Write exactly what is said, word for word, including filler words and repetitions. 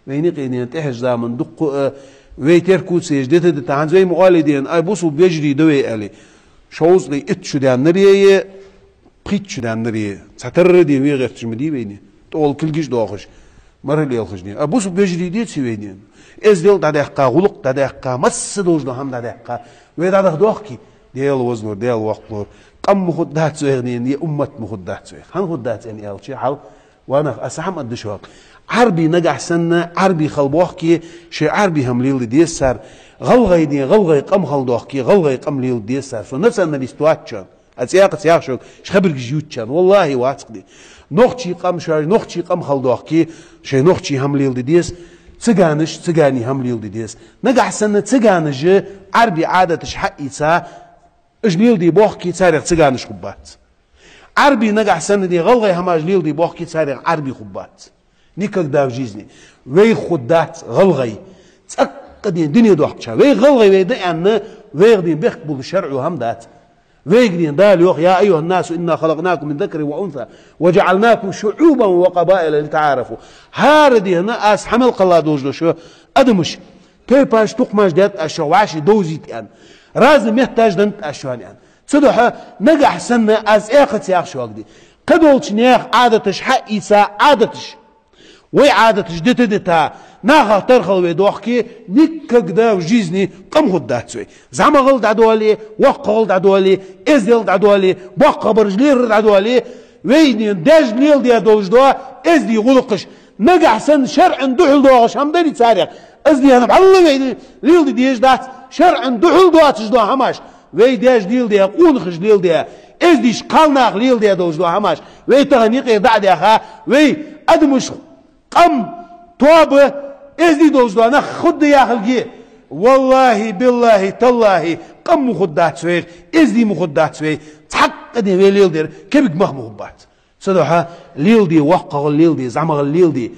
Вайна къинен тӀехьажа заман дукха, э, вай теркуцеш дита-дита, хӀанз вай ма оалий ден, ай, бусалба вежарий да вай аьле. Шовзткъеи итт шу даьннаре, пхийтта шу даьннаре, цхьатарра ден вай гӀерташ ма дий вайна. ТӀол кулгаш дохаш, мара лелхаш ден. А бусалба вежарий деций вай ден? Эздел дӀадаьккха, гӀулакх дӀадаьккха, масса долаш дола хӀама дӀадаьккха. Вай дӀадахадохкий? Даьла везалора, Даьла воккхалора. Къам ма хургдац вайх ден, е уммат ма хургдац вайх. ХӀана хургдац аьнна аьлча, хьал Ва нах, аз хӀама аргда шуга. Ӏарбий нагахь санна, Ӏарбий хила бохке, шоай Ӏарбий хӀама леладе деза цар. ГӀалгӀай ден, гӀалгӀай къам хила дохке, гӀалгӀай къам леладе деза цар. Со националист вац шоана. Аз цӀаькха ца яхаш шуга, ши хабаргаш ютта шоана. ВаллахӀи, вац-кх ден. Нохчий къам шоаш, нохчий къам хила дохке, шоай нохчий хӀама леладе деза. Цыганаш, цыганий хӀама леладе деза. Нагахь санна цыганаша Ӏарбий Ӏадаташ хьаийца, уж леладе бохке, царех цыганаш хургбац. Ӏарбий нагахь санна ден гӀалгӀай хӀамаш леладе бохке, царех Ӏарбий хургбац. Никогда в жизни. Вайх хургдац гӀалгӀай. ЦӀаккха ден дуне дохкача. Вайх гӀалгӀай вай да аьнна, вайх ден бехк бола шарӀо хӀама дац. Вайга ден Дала йоах: «يا أيها الناس إنا خلقناكم من ذكر وأنثى وجعلناكم شعوبا وقبائل لتعارفوا». ХӀара ден аз хьа мел кхелла долаш дола шо адамаш, тайпаш, тукхамаш даьд аз шоана, вӀаший довзийта аьнна. Разный метташ деннад аз шоана аьнна. Цудухьа нагахь санна аз цӀаькха ца яхаш шуга ден. Кхыдолча наьха Ӏадаташ хьаийца, Ӏадаташ. Вай Ӏадаташ дита-дита, нахах тархал вай дохке, никогда в жизни къам хургдац вай. ЗӀамагӀал дӀадоале, воккхагӀал дӀадоале, эздел дӀадоале, боккхагӀбараш лерхӀар дӀадоале, вайна даьша леладе долаш дола эздий гӀулакхаш. Нагахь санна шарӀан духьал доагӀаш хӀама дале царех, из ден бӀаьлла вайна леладе дезаш дац. ШарӀан духьал доацаш дола хӀамаш, вай даьша леладе, къонахаша леладе, эздийча кхалнаха леладе долаш дола хӀамаш, вай тахан юкъера дӀа а даьха, вай адамаш, къам, тоаба, эздий долаш дола нах хургда яхилга. ВаллахӀи, биллахӀи, таллахӀи, къам ма хургдац вайх, эздий ма хургдац вай, цхьаккха ден вай леладер кебиг мах ма хургбац. Цудухьа леладе, воккхагӀал леладе, зӀамагӀал леладе.